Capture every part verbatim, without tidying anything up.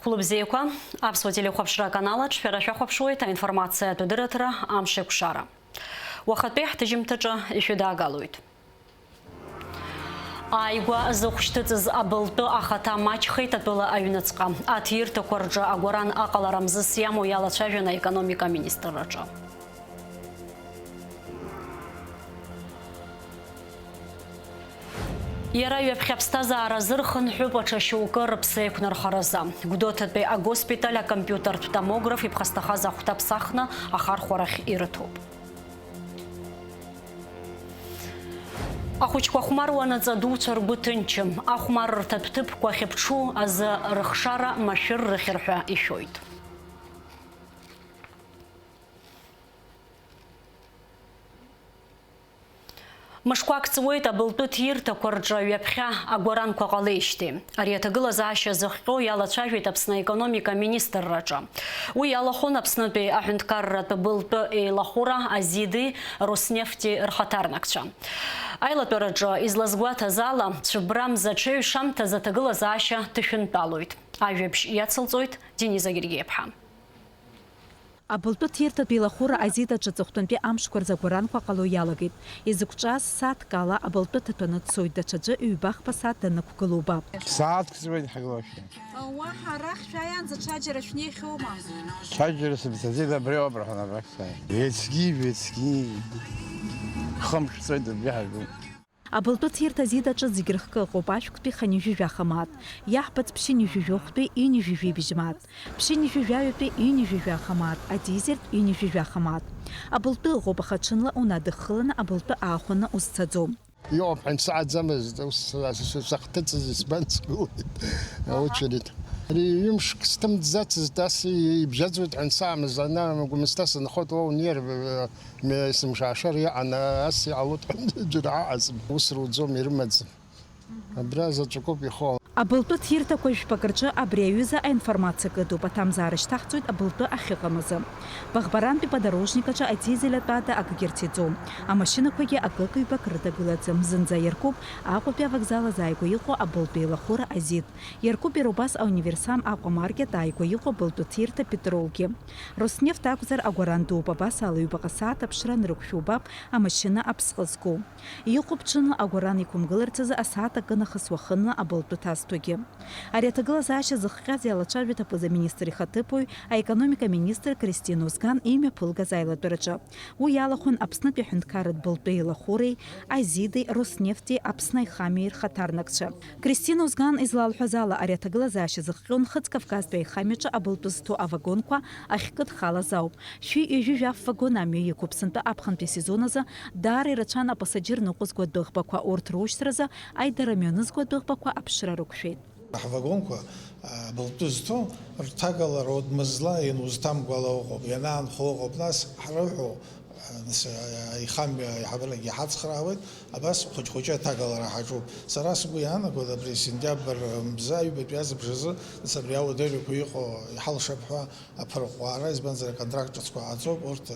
Хәлыбзиақәа, Аԥсуа телехәаԥшра аканал аҿы шәара шәахәаԥшуеит аинформациатә дырраҭара Амшеикәшара. Уахатәи ҳҭыжьымҭаҿы ишәыдаагалоит. Ааигәа зыхә шьҭыҵыз абылтәы ахаҭа маҷхеит атәыла аҩныҵҟа. Аҭирҭақәа рҿы агәаран аҟалара мзызс иамоу иалацәажәан аекономика аминистрраҿы. Иара ҩаԥхьа аԥсҭазаара азырхынҳәып аҽа шьоукы рыԥсы еиқәнархаразы. Гәдоуҭатәи агоспиталь акомпиутертә томограф иԥхасҭахаз ахәҭа ԥсахны ахархәарахь ирыҭоуп. Ахәыҷқәа хәмаруанаҵ адуцәа ргәы ҭынчым. Ахәмаррҭатә ҭыԥқәа ахьыԥҽу азы рыхшара машәыррыхьыр ҳәа ишәоит. Мышқәак ҵуеит абылтәы ҭирҭақәа рҿы ҩаԥхьа агәаранқәа ҟалеижьҭеи. Ари аҭагылазаашьа зыхҟьо иалацәажәеит Аԥсны аекономика аминистрраҿы. Уи иалахәын Аԥснытәи аҳәынҭқарратә былтәы еилахәыра АЗИД-и Роснефти рхаҭарнакцәа. Аилатәараҿы излазгәаҭаз ала, цәыббра мза ҽеҩ шамҭаз аҭагылазаашьа ҭышәынтәалоит. Ажәабжь иацылҵоит Дениза Гергиаԥҳа. Абылтәы ҭирҭатә еилахәыра АЗИД аҿы аҵыхәтәантәи амшқәа рзы агәаранқәа ҟало иалагеит. Изықәҿаз сааҭк ала абылтәы ҭаҭәаны дцоит, даҽаӡәы ҩба-хԥа сааҭ данықәгылоуп. Сааҭк ҵуеит ҳгылоушәа. Уаҳа арахь шәааиаанӡа ҽаџьара шәнеихьоума? Ҽаџьара сымцаӡеит, абри ауп рҳәан абрахь сааит. Ецгьы, ҩецгьы. Хымш ҵуеит, абри ҳаргылт. Абылтәы ҭирҭа АЗИД аҿы зегь рыхкы ыҟоуп, ашәктәи хынҩажәи жәаха мааҭ, иаҳбац ԥшьынҩажәи жәохәтәи ҩынҩажәи жәибжь мааҭ, ԥшьынҩажәи жәаҩатәи ҩынҩажәи жәаха мааҭ, адизельтә ҩынҩажәи жәаха мааҭ. Абылтәы ыҟоуп, аха ҽынла унадыххыланы абылтәы аахәаны узцаӡом. Иҟоуп ҳәа имсааӡамызт, ус сахҭыҵыз избан сгылеит аочеред. Ари ҩымшк сҭымҵӡацызт, ас ибжьаӡуеит ҳәа имсаамыз, ана Гәымсҭа сынхоит, уа унеир, Ме-, есымша ашара иҟан, ас иҟалоит ҳәа џьара аҟаӡам. Ус руӡом, ирымаӡам. Абра заҵәыкоуп ихо. Абылтәы ҭирҭақәа жәпак рҿы абри аҩыза аинформациа кыдуп, аҭамзаара шьҭаҳҵоит абылтәы ахьыҟам азы. Баӷбарантәи подорожник аҿы адизель атәада акгьы рҭиӡом. Амашьынақәагьы акык-ҩбак рыдагылаӡам, зынӡа иаркуп Аҟәатәи авокзал азааигәа иҟоу абылтәы еилахәыра АЗИД. Иаркуп иара убас ауниверсам Аҟәа маркет ааигәа иҟоу абылтәы ҭирҭа Петролгьы. Роснефт акәзар, агәаран дууп, абас ала ҩбаҟа сааҭ аԥшра анрықәшәо убап амашьына аԥсҟы зку. Иҟоуп ҽынла агәаран иқәымгыларц азы асааҭ акы нахыс уахынла абылтәы ҭазҭәогьы. Ари аҭагылазаашьа зыхҟьаз иалацәажәеит аԥыза-министр ихаҭыԥуаҩ, аекономика аминистр Кристина Озган имҩаԥылгаз аилатәараҿы. Уи иалахәын Аԥснытәи аҳәынҭқарратә былтәы еилахәыреи, АЗИД-и, Роснефти, Аԥсны аихамҩеи рхаҭарнакцәа. Кристина Озган излалҳәаз ала, ари аҭагылазаашьа зыхҟьо Нхыҵ Кавказтәи аихамҩаҿы абылтәы зҭо авагонқәа ахькыдхалаз ауп. Шәи ҩажәи жәаф вагон амҩа иқәуп. Сынтәа аԥхынтәи асезон азы даара ирацәан апасаџьыр ныҟәызго адәыӷбақәа, урҭ рушьҭразы аидара мҩанызго адәыӷбақәа аԥшра рықәшәеит. Ҳвагонқәа, а, былтәы зҭо рҭагалара удмызла ианузҭамгәала ыҟоуп, ианаанхо ыҟоуп, нас ҳрыҳәо, а, нас, а, аихамҩа аиҳабырагьы иҳацхраауеит, абас хәыҷ-хәыҷы аҭагалара ҳаҿуп. Сара сгәы иаанагоит, абри сентиабр мза аҩбатәи азыбжазы, нас абри ауадаҩрақәа иҟоу иҳалшап ҳәа аԥырӷәӷәара, избанзар, аконтракт ҿыцқәа ҟаҵоуп, урҭ, а,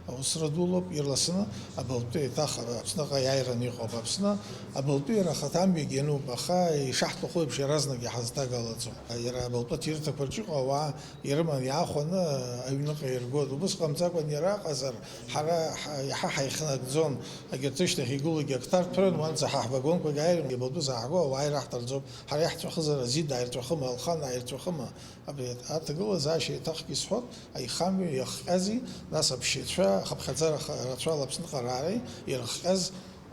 аус рыдулоуп, ирласны абылтәы еиҭах Аԥсныҟа иааираны иҟоуп. Аԥсны абылтәы иара ахаҭа амҩагь иануп, аха ишаҳҭаху еиԥш иаразнак иҳазҭагалаӡом. Иара абылтәы аҭирҭақәа рҿы иҟоу ауаа ирыманы иаахәаны аҩныҟа иргоит. Убыс ҟамҵакәан иара аҟазар, ҳара ҳа-, иаҳа ҳаихнагӡон, егьырҭ рышьҭахь игылоугьы акы ҭарҭәарын, уанӡа ҳа ҳвагонқәагь ааирын, абылтәы зааҳго ауаа ираҳҭарӡом. Ҳара иаҳҵәахызар, АЗИД дааирҵәахыма, Алхан ааирҵәахыма? Абри аҭагылазаашьа еиҭахгьы исҳәоит, аихамҩа иахҟьази, нас аԥшьацәа, ахыԥхьаӡара ха-, рацәала Аԥсныҟа раареи ирыхҟьаз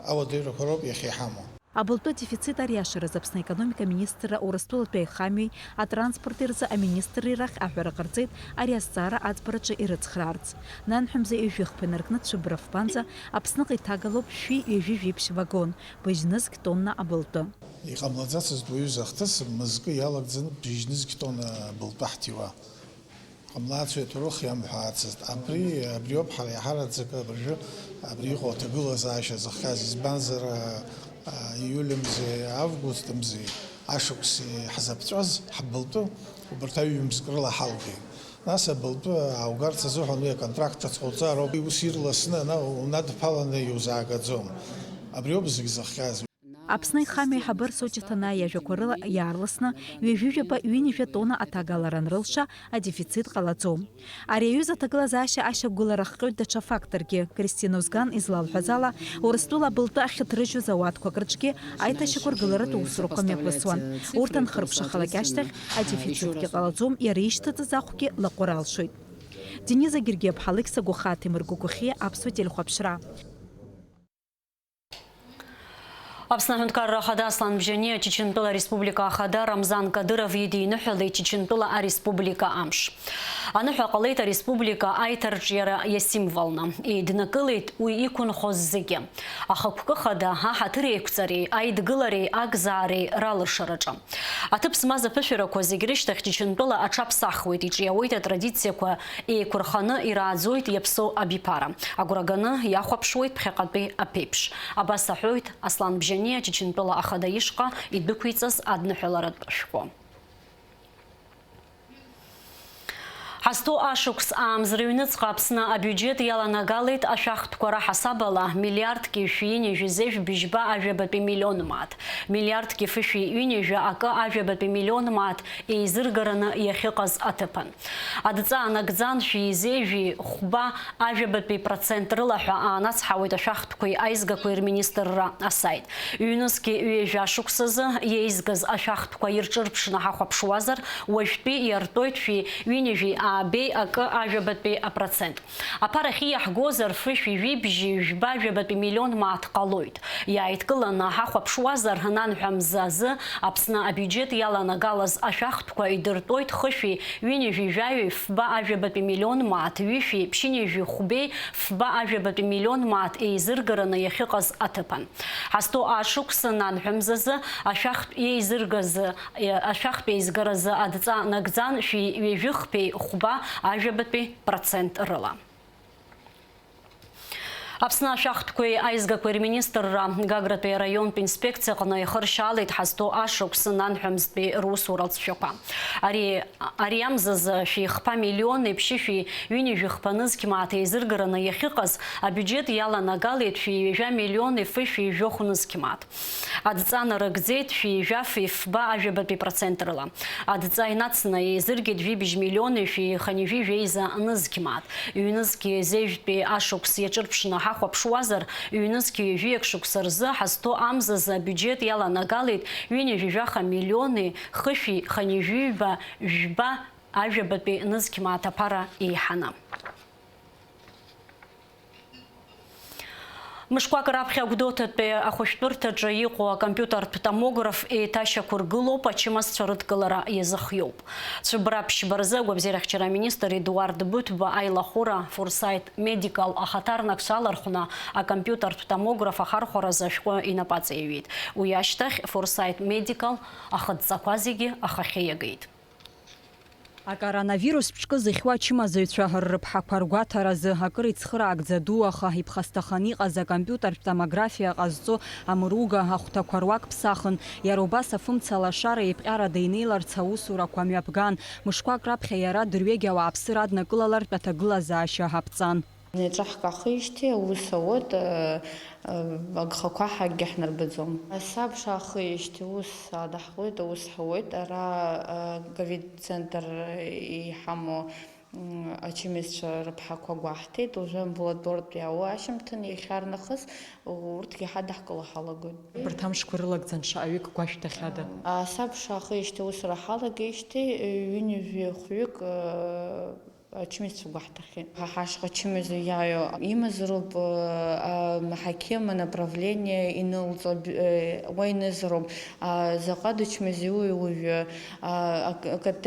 ауадаҩрақәа роуп иахьа иҳамоу. Абылтәы адефицит ариашараз Аԥсны аекономика аминистрра Урыстәылатәи аихамҩеи атранспорти рзы аминистрреи рахь аҳәара ҟарҵеит ари азҵаара аӡбараҿы ирыцхраарц. Нанҳәа мза ҩажәи хԥа инаркны Цәыббра фбанӡа Аԥсныҟа иҭагалоуп шәи ҩажәи жәиԥшь вагон, быжьнызқь тонна абылтәы. Иҟамлаӡацызт уаҩы захҭыс мызкы иалагӡаны бжьнызқь тонна былтәы ҳҭиуа. Ҟамлацәеи аҭоурых иамҳәаацызт. Абри, абриоуп ҳара иаҳараӡакы абыржәы абри иҟоу аҭагылазаашьа зыхҟьаз. Избанзар, а, иули мзеи, августи мзеи ашықәси ҳзаԥҵәаз ҳбылтәы убарҭ аҩ-мзк рыла ҳалгеит. Нас абылтәы ааугарц азыҳәан уи аконтракт ҿыц ҟауҵароуп. Ус ирласны ана-, унадԥаланы иузаагаӡом. Абриоуп зегь зыхҟьаз. Аԥсны аихамҩа аиҳабы Арсоу Ҷыҭанаа иажәақәа рыла иаарласны ҩажәи жәаба, ҩынҩажәа тонна аҭагалара анрылша, адефицит ҟалаӡом. Ари аҩыза аҭагылазаашьа ашьақәгылара ахҟьоит даҽа факторкгьы. Кристина Озган излалҳәаз ала, Урыстәыла абылтәы ахьыҭрыжьуаз ауаткақәак рҿгьы аиҭашьақәыргыларатә усурақәа мҩаԥысуан. Урҭ анхырԥшаахалак ашьҭахь, адефицитгьы ҟалаӡом, иара ишьҭыҵыз ахәгьы лаҟәыр алшоит. Дениза Гергиаԥҳа, Алықьса Гәахаа, Ҭемыр Гәыгәхиа, Аԥсуа телехәаԥшра. Аԥсны Аҳәынҭқарра Ахада Аслан Бжьаниа Чечентәыла Ареспублика Ахада Рамзан Кадыров идиныҳәалеит Чечентәыла Ареспублика амш. Аныҳәа ҟалеит ареспублика аиҭарҿиара иасимволны. Еиднакылеит уи иқәынхоз зегьы. Ахықәкы хада аҳаҭыр еиқәҵареи аидгылареи акзаареи ралыршараҿы. Аҭыԥ змаз аԥышәарақәа зегь рышьҭахь Чечентәыла аҽаԥсахуеит, иҿиауеит атрадициақәа, еиқәырханы ирааӡоит иаԥсоу абиԥара. Агәра ганы иахәаԥшуеит ԥхьаҟатәи аԥеиԥш. Абас аҳәоит Аслан Бжьаниа Чечентәыла Ахада ишҟа идәықәиҵаз адныҳәаларатә шәҟәы. Ҳазҭоу ашықәс аамз рыҩныҵҟа Аԥсны абиуџьет иаланагалеит ашәахтәқәа раҳасабала миллиардки шәи ҩынҩажәи зежә быжьба ажәабатәи миллион мааҭ, миллиардки фышәи ҩынҩажәи акы ажәабатәи миллион мааҭ еизыргараны иахьыҟаз аҭыԥан. Адҵа анагӡан шәи зежәи хәба ажәабатәи процент рыла ҳәа аанацҳауеит ашәахтәқәеи аизгақәеи рминистрра асаит. Ҩнызқьи ҩажәа шықәсазы иеизгаз ашәахтәқәа ирҿырԥшны ҳахәаԥшуазар, уажәтәи иартәоит шәи ҩынҩажәи аабеи акы ажәабатәи апроцент. Аԥарахь иаҳгозар, фышәи жәибжьи жәба жәабатәи миллион мааҭ ҟалоит. Иааидкыланы ҳахәаԥшуазар, нанҳәа мза азы Аԥсны абиуџьет иаланагалаз ашәахтәқәа идыртәоит хышәи ҩынҩажәи жәаҩеи фба ажәабатәи миллион мааҭ, ҩышәи ԥшьынҩажәи хәбеи фба ажәабатәи миллион мааҭ еизыргараны иахьыҟаз аҭыԥан. Ҳазҭоу ашықәс нанҳәа мзазы ашәахтә еизыргазы, ашәахтә еизгаразы адҵа нагӡан шәи ҩажәи хԥеи хәба ажәабатәи процент рыла. Аԥсны ашәахтәқәеи аизгақәеи рминистрра Гагратәи араионтә инспекциаҟны ихыршьаалеит ҳазҭоу ашықәс нанҳәа мзтәи русура алҵшәақәа. Ари, ари амзазы шәи хԥа миллиони ԥшьышәи ҩынҩажәи хԥа нызқь мааҭ еизыргараны иахьыҟаз абиуџьет иаланагалеит шәи ҩажәа миллиони фышәи жәохә нызқь мааҭ. Адҵа нарыгӡеит шәи жәафи фба ажәабатәи процент рыла. Адҵа инацны еизыргеит жәибжь миллиони шәи хынҩажәи жәеиза нызқь мааҭ. Ҩнызқьи зежәтәи ашықәс иаҿырԥшны ҳахәаԥшуазар, ҩнызқьи ҩажәиак шықәса рзы ҳазҭоу амзазы абиуџьет иаланагалеит ҩынҩажәи жәаха миллиони хышәи хынҩажәи ҩба жәба ажәабатәи нызқь мааҭ аԥара еиҳаны. Мышқәак раԥхьа Гәдоуҭатәи ахәышәтәырҭаҿы иҟоу акомпиутертә томограф еиҭашьақәыргылоуп, ачымазцәа рыдкылара иазыхиоуп. Цәыббра ԥшьба рзы агәабзиарахьчара аминистр Едуард Быҭәба аилахәыра Форсайт Медикал ахаҭарнакцәа алархәны акомпиутертә томограф ахархәаразы ашәҟәы инапаҵаиҩит. Уи ашьҭахь Форсайт Медикал ахыдҵақәа зегьы ахахьы иагеит. Акоронавирус ԥшкы зыхьуа ачымазаҩцәа ррыԥҳақәа ргәаҭаразы акыр ицхыраагӡа ду, аха иԥхасҭаханы иҟаз акомпиутертә томографиа ҟазҵо амыруга ахәҭақәа руак ԥсахын, иара убас афымца лашара еиԥҟьарада инеиларц аусурақәа мҩаԥган, мышқәак раԥхьа иара дырҩегь ауааԥсыра аднакылалартә аҭагылазаашьа аԥҵан. Еҵәа ҳкахижьҭеи аус ауеит, э, э, агхақәа ҳакгьы ҳнарбаӡом. Асабша ахижьҭеи ус адаҳуеит, аус ҳауеит. Ара, э, ковид центр иҳамоу, м, ачымазцәа рыԥҳақәа гәаҳҭеит. Уажәы амбулатортә иаауа ашьымҭан иахьарнахыс урҭгьы ҳадаҳкыло ҳалагоит. Абарҭ амшқәа рылагӡан шаҟаҩык гәашәҭахьада? Асабша ахижьҭеи аусура ҳалагеижьҭеи, э, ҩынҩажәи хәҩык, э, ачымазцәа гәаҳҭахьеит. Ҳа ҳашҟа ачымазаҩ иааиуа имазароуп, а, аҳақьым, анаправление инылҵо, б-, э, уа инызароуп. А, заҟа дычмазаҩуи уажәы, а, ак-, АКТ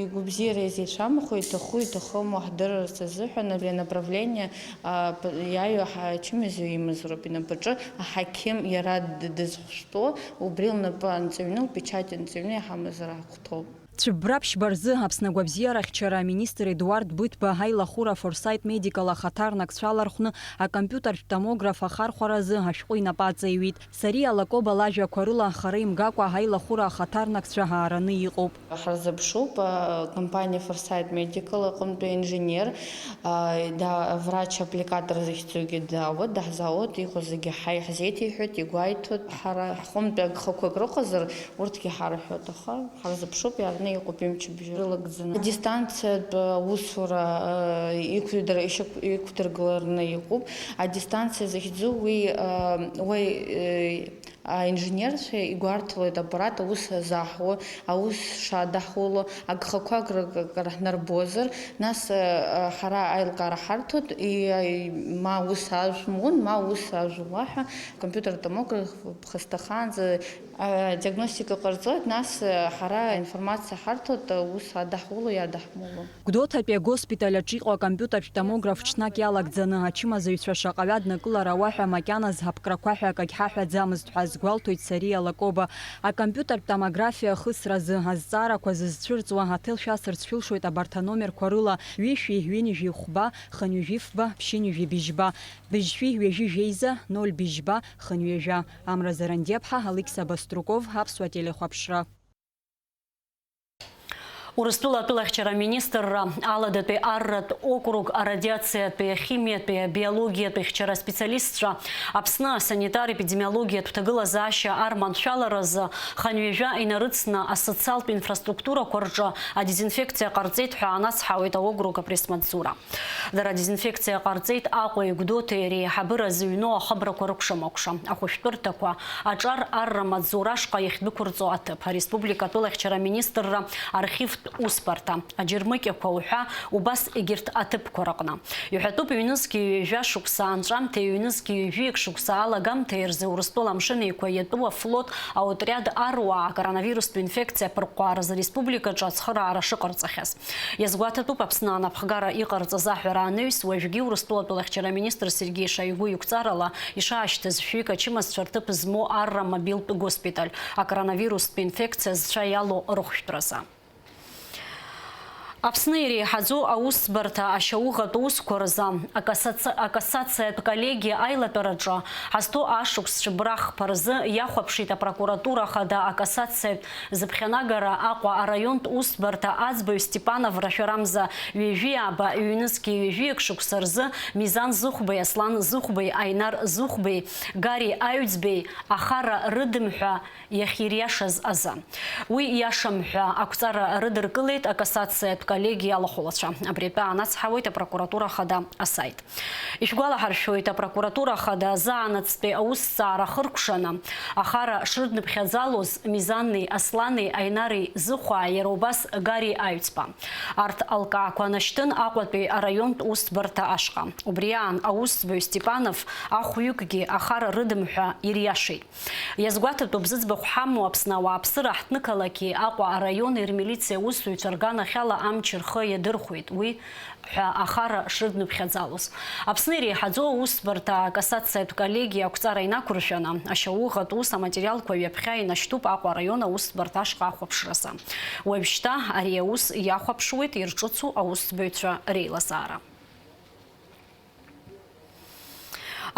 игәабзиара изеицәамхо, иҭаху, иҭахыму ҳдырырц азыҳәан абри анаправление, а, п-, иааиуа ҳачымазаҩ имазароуп. Инапаҿы аҳақьым иара д-, дызхәышәтәу, убри лнапы анҵыҩны, лпечать анҵыҩны иҳамазар ахәҭоуп. Цәыббра ԥшьба рзы Аԥсны агәабзиарахьчара аминистр Едуард Быҭәба аилахәыра Форсайт Медикал ахаҭарнакцәа алархәны акомпиутертә томограф ахархәара азы ашәҟәы инапы аҵаиҩит. Сариа Лакоба лажәақәа рыла, хара имгакәа аилахәыра ахаҭарнакцәа аараны иҟоуп. Ҳарзыԥшуп, а, компаниа Форсайт Медикал аҟынтәи инженер, а, да, врач-аппликатор захьӡугьы даауеит, даҳзаауеит, иҟоу зегьы ҳа-, иаҳзеиҭеиҳәоит, игәаиҭоит. Ҳара ҳҟынтәи агхақәак рыҟазар, урҭгьы ҳарҳәоит, аха ҳарзыԥшуп, иарны иҟоуп имчыбжьы рылагӡаны. Адистанциатә аусура, а, иқәдыр-, ишьақә-, иқәдыргылараны иҟоуп. Адистанциа захьӡу уи, а, уи, э, Аинженерцәа игәарҭалоит аппарат аус заҳуа, аус шадаҳуло, агхақәа акры-, акры ҳнарбозар, нас, э, ҳара аилкаара ҳарҭоит, и-, ма ус ажәмун, ма ус ажәуа ҳәа, компиутер томограф ԥхасҭахаанӡа, э, диагностика ҟарҵоит, нас, э, ҳара аинформациа ҳарҭоит, аус адаҳуло, иадаҳмуло. Гәдоуҭатәи агоспиталь аҿы иҟоу акомпиутертә томограф ҽнак иалагӡаны, ачымазаҩцәа шаҟаҩы аднакылара ауа ҳәа макьаназ ҳаԥкрақәа ҳәа акагь ҳаҳәаӡамызт ҳәа азгәалҭоит Сариа Лакоба. Акомпиутертә томографиа ахысразы азҵаарақәа зызцәырҵуа аҭел шәасырц шәылшоит абарҭ аномерқәа рыла: ҩышәи, ҩынҩажәи хәба, хынҩажәи фба, ԥшьынҩажәи быжьба, быжьшәи ҩажәи жәеиза, ноль быжьба, хынҩажәа. Амра Зарандиаԥҳа, Алықьса Баструков, Аԥсуа телехәаԥшра. Урыстәыла атәылахьчара аминистрра аладатәи арратә округ арадиациатәи, ахимиатәи, абиологиатәи хьчара специалистцәа Аԥсны асанитар-епидемиологиатә ҭагылазаашьа арманшәаларазы хынҩажәа инарыцны асоциалтә инфраструктурақәа рҿы адезинфекциа ҟарҵеит ҳәа анацҳауеит аокруг апресс-маҵзура. Дара адезинфекциа ҟарҵеит Аҟәеи Гәдоуҭеи реиҳабыра зыҩноу ахыбрақәа рыкәша-мыкәша, ахәышәтәырҭақәа, аҿар арра маҵзура ашҟа иахьдәықәырҵо аҭыԥ, ареспублика атәылахьчара аминистрра архивтә усбарҭа, аџьармыкьақәа уҳәа убас егьырҭ аҭыԥқәа рыҟны. Иҳәатәуп, ҩнызқьи ҩажәа шықәса анҵәамҭеи ҩнызқьи ҩажәи шықәса алагамҭеи рзы Урыстәыла амшын еиқәа иатәу афлот аотриад аруаа акоронавирустә инфекциа аԥырҟәҟәааразы ареспубликаҿы ацхыраара шыҟарҵахьаз. Иазгәаҭатәуп, Аԥсны анапхгара иҟарҵаз аҳәара анаҩс, уажәгьы Урыстәылатәылахьчара аминистр Сергеи Шоигу иқәҵарала ишаашьҭыз шәҩык ачымазцәа рҭыԥ змоу арра мобилтә госпиталь, акоронавирустә инфекциа зцәа иалоу рыхәшәтәразы. Аԥсны иреиҳаӡоу аусӡбарҭа ашьауӷатә усқәа рзы акассаци-, акассациатә коллегиа аилатәараҿы ҳазҭоу ашықәс цәыббра хԥа рзы иахәаԥшит апрокуратура хада акассациатә зыԥхьанагара Аҟәа араионтә усӡбарҭа аӡбаҩ Степанов Рашәарамза ҩажәи ааба ҩнызқьи ҩажәиак шықәса рзы Мизан Зыхәбеи, Аслан Зыхәбеи, Аинар Зыхәбеи, Гари Аҩӡбеи ахара рыдымҳәа иахьириашаз азы. Уи иашам ҳәа ақәҵара рыдыркылеит акассациатә коллегиа алахәылацәа. Абри атәы аанацҳауеит апрокуратура хада асаит. Ишәгәалаҳаршәоит, апрокуратура хада азаанаҵтәи аусҭҵаара ахыркәшаны ахара шрыдныԥхьаӡалоз Мизанни, Аслани, Аинари Зыхәааи, иара убас Гари Аҩӡба. Арҭ алкаақәа анашьҭын Аҟәатәи араионтә усӡбарҭа ашҟа. Убри аан аусӡбаҩ Степанов ахәҩыкгьы ахара рыдымҳәа ириашеит. Иазгәаҭатәуп, зыӡбахә ҳамоу Аԥсны ауааԥсыра ҳҭнықалақьи Аҟәа араиони рмилициа аусзуҩцәа рганахьала амч рхы иадырхәеит уи ҳәа ахара шрыдныԥхьаӡалоз. Аԥсны иреиҳаӡоу аусӡбарҭа акассациатә коллегиа ақәҵара инақәыршәаны, ашьауӷатә ус аматериалқәа ҩаԥхьа инашьҭуп Аҟәа араион аусӡбарҭа ашҟа ахәаԥшразы. Уажәшьҭа ари аус иахәаԥшуеит ирҿыцу аусӡбаҩцәа реилазаара.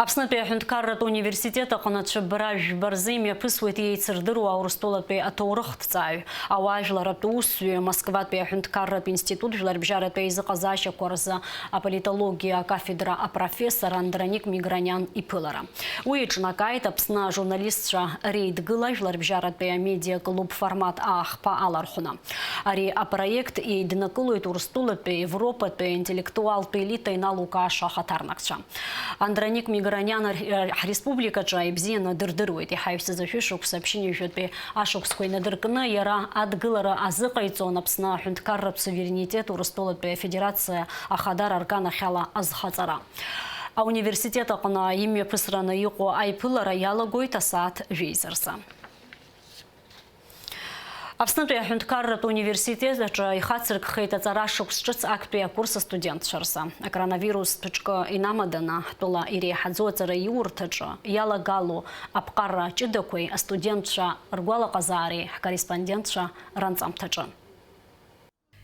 Аԥснытәи аҳәынҭқарратә университет аҟны цәыббра жәба рзы имҩаԥысуеит иеицырдыруа Урыстәылатәи аҭоурыхҭҵааҩ, ауаажәларратә усзуҩы, Москватәи аҳәынҭқарратә институт жәларбжьаратәи аизыҟазаашьақәа рзы аполитологиа акафедра апрофессор Андроник Мигрониан иԥылара. Уи иҿнакааит Аԥсны ажурналистцәа реидгыла жәларбжьаратәи амедиа-клуб Формат аахԥа алархәны. Ари апроект еиднакылоит Урыстәылатәи, Европатәи аинтеллектуалтә елита иналукааша ахаҭарнакцәа. Андроник Мигрониан ар-, ҳреспубликаҿы ибзианы дырдыруеит. Иҳаҩсыз ашәышықәса ԥшьынҩажәатәи ашықәсқәа инадыркны иара адгылара азыҟаиҵон Аԥсны аҳәынҭқарратә суверенитет Урыстәылатәи Афедерациа Ахадара рганахьала азхаҵара. Ауниверситет аҟны имҩаԥысраны иҟоу аиԥылара иалагоит асааҭ жәеиза рзы. Аԥснытәи аҳәынҭқарратә университет аҿы ихацыркхеит аҵара шықәс ҿыц актәи акурс астудентцәа рзы. Акоронавирустә ҿкы инамаданы, ҳтәыла иреиҳаӡоу аҵараиурҭаҿы иалагало аԥҟарра ҷыдақәеи астудентцәа ргәалаҟазаареи ҳкорреспондентцәа ранҵамҭаҿы.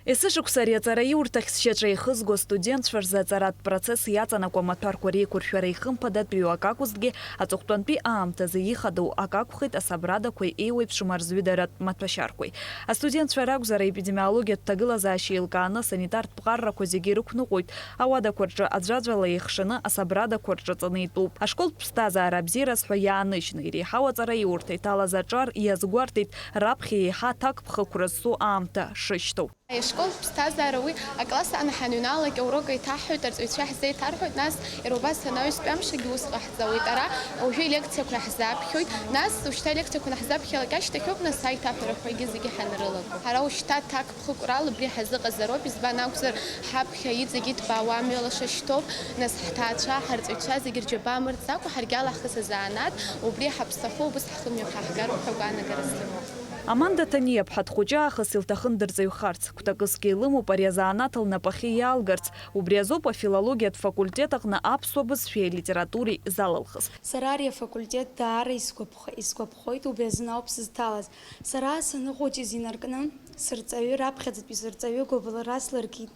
Есышықәса ари аҵараиурҭахь сшьаҿа еихызго астудентцәа рзы аҵаратә процесс иаҵанакуа амаҭәарқәа реиқәыршәара ихымԥадатәиу акакәызҭгьы, аҵыхәтәантәи аамҭазы ихадоу акакәхеит асабрадақәеи еиуеиԥшым арзҩыдаратә маҭәашьарқәеи. Астудентцәа ракәзар, аепидемиологиатә ҭагылазаашьа еилкааны асанитартә ԥҟаррақәа зегьы ирықәныҟәоит, ауадақәа рҿы аӡәаӡәала еихшаны асабрадақәа рҿы ҵаны итәуп. Ашколтә ԥсҭазаара абзиараз ҳәа иааныжьны, иреиҳау аҵараиурҭа иҭалаз аҿар иазгәарҭеит раԥхьа еиҳа аҭакԥхықәра зцу аамҭа шышьҭоу. Ашколтә ԥсҭазаара уи акласс аан ҳаныҩналак аурок еиҭаҳҳәоит, арҵаҩцәа ҳзеиҭарҳәоит, нас иара убас анаҩстәи амшагьы ус ҟаҳҵауеит. Ара уажәы илекциақәа иаҳзаԥхьоит, нас ушьҭа алекциақәа анаҳзаԥхьалак ашьҭахьоуп, нас аиҭаҳәарақәагьы зегьы ҳанрылаго. Ҳара ушьҭа ҭакԥхықәрала убри ҳазыҟазароуп, избан акәзар, ҳаԥхьа иҵегь иҭбаау амҩа лаша шьҭоуп, нас ҳҭаацәа, ҳарҵаҩцәа зегьы рџьабаа мырӡакәа, ҳаргьы ала ҳхы сазаанаҭ, убри ҳаԥсахы убыс ҳхымҩаԥаҳгароуп ҳәа агәаанагара сымоуп. Аманда Ҭаниа-ԥҳа дхәыҷы аахыс илҭахын дырҵаҩхарц, гәҭакысгьы илымоуп ари азанааҭ лнапахьы иалгарц, убри азоуп афилологиатә факультет аҟны аԥсуа бызшәеи алитературеи залылхыз. Сара ари афакультет даара исгәаԥх-, исгәаԥхоит, убри азын ауп сызҭалаз. Сара саныхәыҷыз инаркны, сырҵаҩы, раԥхьаӡатәи сырҵаҩы гәыбылра слыркит.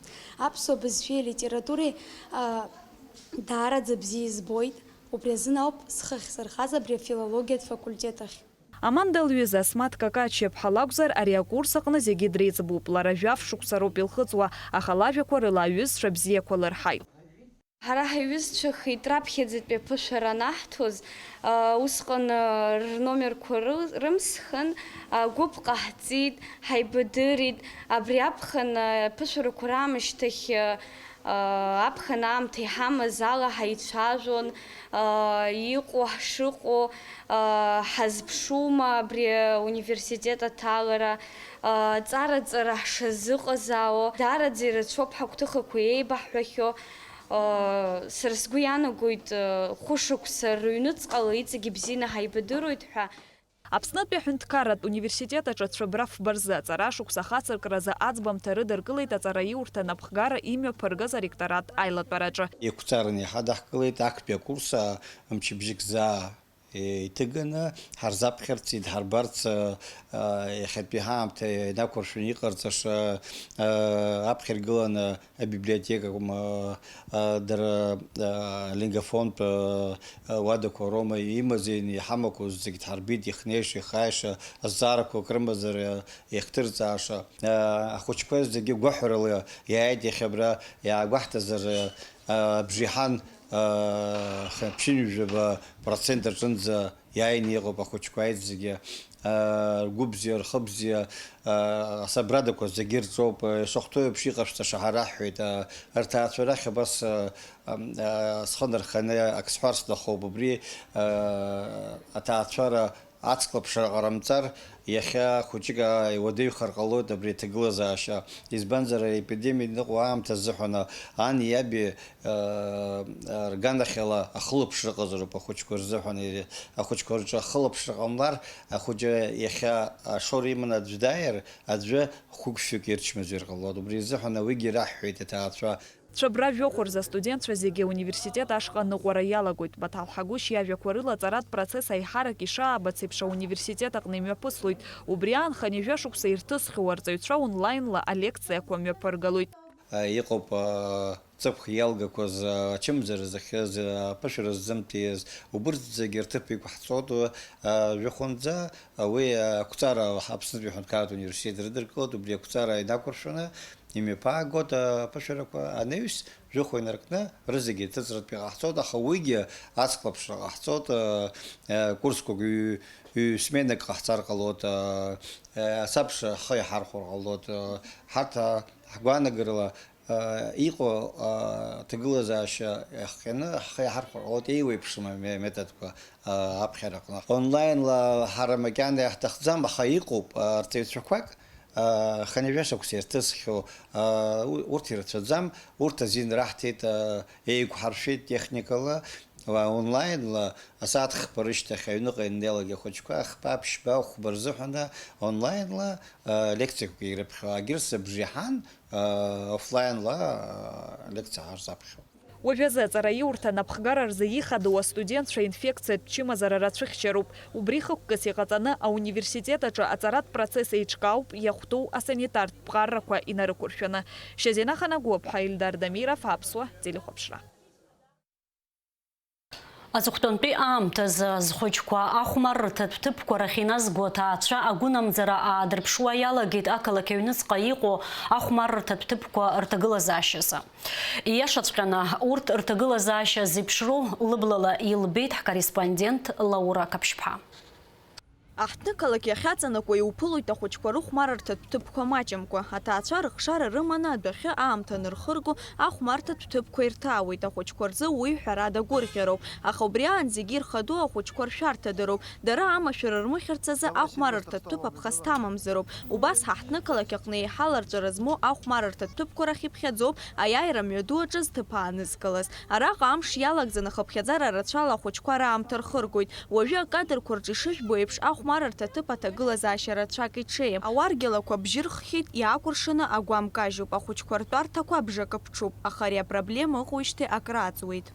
Аԥсуа бызшәеи алитературеи, а, даараӡа бзиа избоит, убри азын ауп схы ахьсырхаз абри афилологиатә факультет ахь. Аманда лҩыза Асмаҭ Какачиа-ԥҳа лакәзар, ари акурс аҟны зегьы дреиҵбуп, лара жәаф шықәса роуп илхыҵуа, аха лажәақәа рыла аҩызцәа бзиақәа лырҳаит. Ҳара ҳаиҩызцәахеит раԥхьаӡатәи аԥышәара анаҳҭоз, а, усҟан, а, рномерқәа ры-, рымсхын, а, гәыԥ ҟаҳҵеит, ҳаибадырит, абри аԥхын, а, аԥышәарақәа раамышьҭахь, а, Аԥхын аамҭа иҳамаз ала ҳаицәажәон, иҟоу ҳшыҟоу, ҳазԥшума абри ауниверситет аҭалара, аҵараҵара ҳшазыҟазаауа. Даараӡа ирацәоуп ҳагәҭыхақәа еибаҳҳәахьоу. Сара сгәы иаанагоит, хәышықәса рыҩныҵҟала иҵегь ибзианы ҳаибадыруеит ҳәа. Аԥснытәи аҳәынҭқарратә университет аҿы ацәыббра фба рзы аҵара шықәса хацыркразы аӡбамҭа рыдыркылеит аҵараиурҭа анапхгара имҩаԥыргаз аректорат аилатәараҿы. Еиқәҵараны иҳадаҳкылеит актәи акурс, а, мчыбжьык заа, е, иҭыганы ҳарзаԥхьарц, идҳарбарц, а, а, иахьатәи ҳаамҭа инақәыршәаны иҟарҵаша, а, аԥхьа иргыланы абиблиотека акәым, а, а, дара, а, алингофонтә, а, а, уадақәа роума имазеины иҳамақәоу зегь дҳарбеит, ихнеиша, ихааиша, азҵаарақәак рымазар, а, иахҭырҵааша. А, ахәыҷқәа зегьы гәаҳәарыла иааит иахьа абра, иаагәаҳҭазар, а, абжеиҳан, а, ԥшьынҩажәаба процент аҿынӡа иааины иҟоуп ахәыҷқәа ааит зегьы, аа, ргәы бзиа, рхы бзиа, аа, асабрадақәа зегьы рҵоуп, ишахәҭоу еиԥш иҟашәҵаша ҳара ҳҳәеит, аа, рҭаацәа рахь абас, аа, ам, аа, схы нарханы ак сҳәар сҭахуп, убри, аа, аҭаацәара ацклаԥшра ҟарымҵар, иахьа хәыҷык, аа, иуадаҩхар ҟалоит абри аҭагылазаашьа, избанзар, аепидемиа иныҟәо аамҭа азыҳәан, ани иаби рганахьала ахылаԥшра ыҟазароуп ахәыҷқәа рзыҳәан, ахәыҷқәа рҿы ахылаԥшра ҟамлар, ахәыҷы иахьа ашоура иманы аӡәы дааир, аӡәы хәык-шәҩык ирчмазаҩыр ҟалоит. Убри азыҳәан уигьы раҳҳәеит аҭаацәа. Цәыббра жәохә рзы астудентцәа зегьы ауниверситет ашҟа аныҟәара иалагоит. Баҭал Ҳагәышь иажәақәа рыла аҵаратә процесс аиҳарак ишаабац еиԥш ауниверситет аҟны имҩаԥыслоит. Убри аан хынҩажәа шықәса ирҭысхьоу арҵаҩцәа онлаинла алекциақәа мҩаԥыргалоит. Иҟоуп, а, ҵыԥх иалгақәаз, а, ачымазара зыхьыз, а, аԥышәара ззымҭиз, убырҭ зегьы рҭыԥ иқәаҳҵоит, а, жәохәынӡа, а, уи, а, ақәҵара Аԥснытәи аҳәынҭқарратә университет ирыдыркылоит, убри ақәҵара инақәыршәаны имҩаԥаагоит, а, аԥышәарақәа анаҩс, жәохә инаркны, рызегьы ҭыҵратәы иҟаҳҵоит, аха уигьы ацклаԥшра ҟаҳҵоит, а, а, курсқәак ҩ-, ҩ-сменак ҟаҳҵар ҟалоит, а, а, асабша ҳхы иаҳархәар ҟалоит, а, ҳарҭ, а, Ҳгәаанагарала, а, иҟоу, а, аҭагылазаашьа иахҟьаны ҳхы иаҳархәар ҟалоит еиуеиԥшым аме-, методқәа, а, аԥхьара аҟны. Онлаинла ҳара макьана иаҳҭахӡам, аха иҟоуп, а, арҵаҩцәақәак, а, хынҩажәа шықәса ирҭысхьоу, а, у-, урҭ ирацәаӡам, урҭ азин раҳҭеит, а, еиқәҳаршәеит техникала, а, онлаинла асааҭ хԥа рышьҭахь аҩныҟа ианнеилак ахәыҷқәа хԥа, ԥшьба, хәба рзыҳәан онлаинла, а, лекциақәак ирыԥхьо, агьырҭ абжеиҳан, офлаинла лекциа ҳарзаԥхьо. Уажәазы аҵараиурҭа анапхгара рзы ихадоу астудентцәа инфекциатә чымазара рацәыхьчароуп. Убри хықәкыс иҟаҵаны ауниверситет аҿы аҵаратә процесс еиҿкаауп иахәҭоу асанитартә ԥҟаррақәа инарықәыршәаны. Шьазина Ханагәыаԥҳа, Ильдар Дамиров, Аԥсуа телехәаԥшра. Аҵыхәтәантәи аамҭазы зхәыҷқәа ахәмаррҭатә ҭыԥқәа рахь иназго аҭаацәа агәынамӡара аадырԥшуа иалагеит ақалақь аҩныҵҟа иҟоу ахәмаррҭатә ҭыԥқәа рҭагылазаашьазы. Ииашаҵәҟьаны, урҭ рҭагылазаашьа зеиԥшроу лыблала илбеит ҳкорреспондент Лаура Қаԥшьԥҳа. Аҳҭнықалақь иахьаҵанакуа иуԥылоит ахәыҷқәа рыхәмарырҭатә ҭыԥқәа маҷымкәа. Аҭаацәа рыхшара рыманы адәахьы аамҭа анырхырго ахәмарҭатә ҭыԥқәа ирҭаауеит. Ахәыҷқәа рзы уи ҳәарада гәырӷьароуп. Аха убри аан зегьы ирхадоу ахәыҷқәа ршәарҭадароуп. Дара амашәыр рмыхьырц азы ахәмарырҭатә ҭыԥ аԥхасҭа амамзароуп. Убас ҳаҳҭнықалақь аҟны еиҳа ларҵәара змоу ахәмарырҭатә ҭыԥқәа рахь иԥхьаӡоуп аиааира мҩаду аҿы зҭыԥ аанызкылаз. Араҟа амш иалагӡаны хыԥхьаӡара рацәала ахәыҷқәа раамҭа рхыргоит. Уажәы акадрқәа рҿы ишыжәбо еиԥш, ахәмарырҭа ҭыԥ аҭагылазаашьа рацәак иҽеим. Ауаргьалақәа бжьы рххьеит, иаакәыршаны агәам кажьуп, ахәыҷқәа ртәарҭақәа абжакы ԥҽуп, аха ари апроблема ыҟоуижьҭеи акрааҵуеит.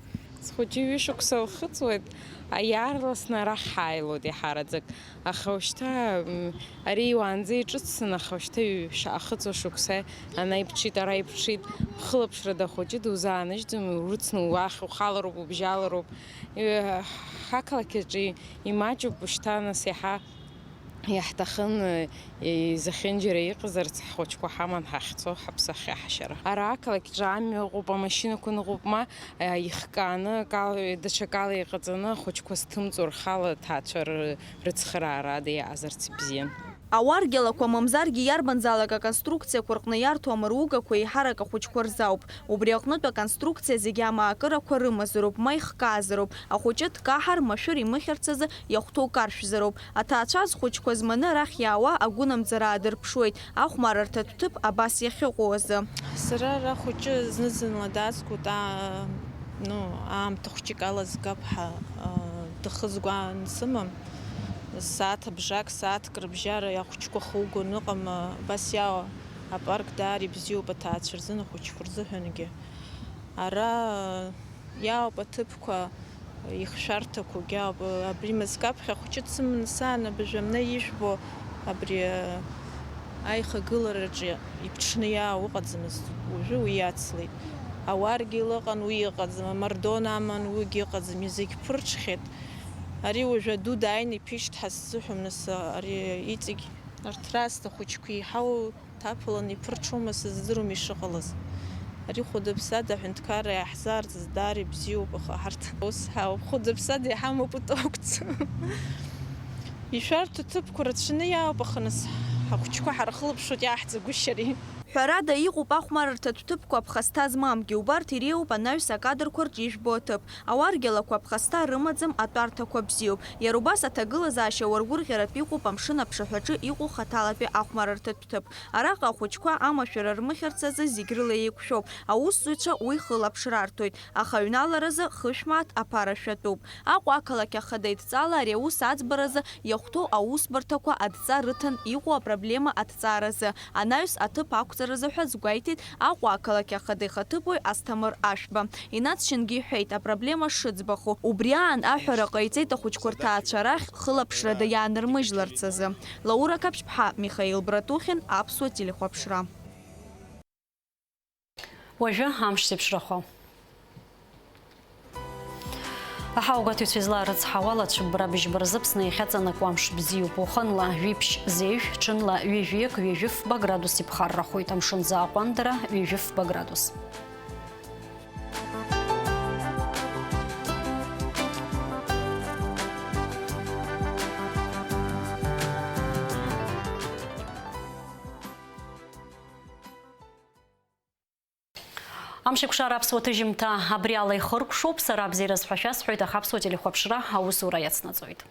Схәыҷы ҩышықәса лхыҵуеит, иаарласны арахь ҳааилоит иаҳараӡак. Аха ушьҭа, м, ари уаанӡа иҿыцын, аха ушьҭа ҩ-, ш-, ахыҵуа шықәса анаиԥҽит, ара иԥҽит, хылаԥшрада ахәыҷы дузааныжьӡом, урыцны уахь ухалароуп, убжьалароуп. Э, ҳақалақь аҿы имаҷуп ушьҭа, нас иаҳа иаҳҭахын, э, изахьынџьара иҟазарц, ҳхәыҷқәа ҳаман ҳахьцо, ҳаԥсы ахьаҳашьара. Ара ақалақь аҿы амҩа ыҟоуп, амашьынақәа ныҟәоуп, ма, э, ихкааны, акала, даҽакала иҟаҵаны, ахәыҷқәа зҭымҵуа рхала аҭаацәа ры-, рыцхыраарада иаазарц ибзиан. Ауаргьалақәа, мамзаргьы иарбанзаалак аконструкциақәа рҟны иарҭо амыругақәа еиҳарак ахәыҷқәа рзауп. Убри аҟнытә аконструкциа зегьы амаакырақәа рымазароуп, ма ихкаазароуп. Ахәыҷы дкаҳар, машәыр имыхьырц азы иахәҭоу каршәзароуп. Аҭаацәа зхәыҷқәа зманы арахь иаауа агәынамӡара аадырԥшуеит, ахәмарырҭатә ҭыԥ абас иахьыҟоу азы. Сара ара ахәыҷы зны-зынла дазгоит, аа, ну, аамҭа хәҷык ала згап ҳәа, аа, дыхызго аан сымам. Сааҭ абжак, сааҭк рыбжьара ахәҷқәа хылгон ыҟам, абас иаауа апарк даара ибзиоуп аҭаацәа рзын, ахәыҷқәа рзыҳәангьы. Ара иаауп аҭыԥқәа, ихшәарҭақәагьы ауп. Абри мызкаԥхьа ахәҷы дсыманы саан, абыржәы амна ижәбо, абри, а, аихагылараҿы иԥҽны иаау ыҟаӡамызт, уажәы уи иацлеит. Ауаргьы лыҟан, уи ыҟаӡам, амардон аман, уигьы ыҟаӡам, зегь ԥырҽхьеит. Ари уажәы аду дааины иԥишьт ҳәа сзыҳәом, нас, ари иҵегь. Арҭ раасҭа ахәыҷқәа еиҳау ҭаԥаланы иԥырҽуама сыздыруам ишыҟалаз. Ари хәыда-ԥсада аҳәынҭқарра иаҳзаарҵаз даара ибзиоуп, аха ҳарҭ ус ҳауп, хәыда-ԥсада иҳамоуп утәы ақәҵа. Ишәарҭоу ҭыԥқәа рацәаны иаауп, аха нас ҳахәҷқәа ҳархылаԥшуеит иааҳҵагәышьари. Ҳәарада, иҟоуп ахәмарырҭатә ҭыԥқәа аԥхасҭа змамгьы, убарҭ иреиуоуп анаҩс акадрқәа рҿы ижәбо аҭыԥ. Ауаргьалақәа аԥхасҭа рымаӡам, атәарҭақәа бзиоуп. Иара убас аҭагылазаашьа уаргәырӷьаратә иҟоуп амшын аԥшаҳәаҿы иҟоу хаҭалатәи ахәмарырҭатә ҭыԥ. Араҟа ахәыҷқәа амашәыр рмыхьырц азы зегь рыла еиқәшәоуп. Аусзуҩцәа уи хылаԥшра арҭоит, аха аҩналаразы хышә мааҭ аԥара шәатәуп. Аҟәа ақалақь ахада идҵала ари аус аӡбаразы иахәҭоу аусбарҭақәа адҵа рыҭан иҟоу апроблема аҭҵааразы анаҩс аҭыԥ ақәҵаразы ҳәа азгәеиҭеит Аҟәа ақалақь ахада ихаҭыԥуаҩ Асҭамыр Ашәба. Инаҵшьынгьы иҳәеит апроблема шыӡбаху. Убри аан аҳәара ҟаиҵеит ахәыҷқәа рҭаацәа рахь хылаԥшрада иаанырмыжьларц азы. Лаура Қаԥшьԥҳа, Михаил Братухин, Аԥсуа телехәаԥшра. Уажәы амш зеиԥшрахо. Аҳауагәаҭаҩцәа излаарыцҳауала, ацәыббра быжьба рзы Аԥсны иахьаҵанакуа амш бзиоуп. Уахынла жәиԥшь зеижә, ҽынла ҩажәи акы, ҩажәи фба градус иԥхаррахоит, амшын зааҟәандара ҩажәи фба градус. Амшеикәшара аԥсуа ҭыжьымҭа абри ала ихыркәшоуп. Сара абзиараз ҳәа шәасҳәоит, аха аԥсуа телехәаԥшра аусура иацнаҵоит.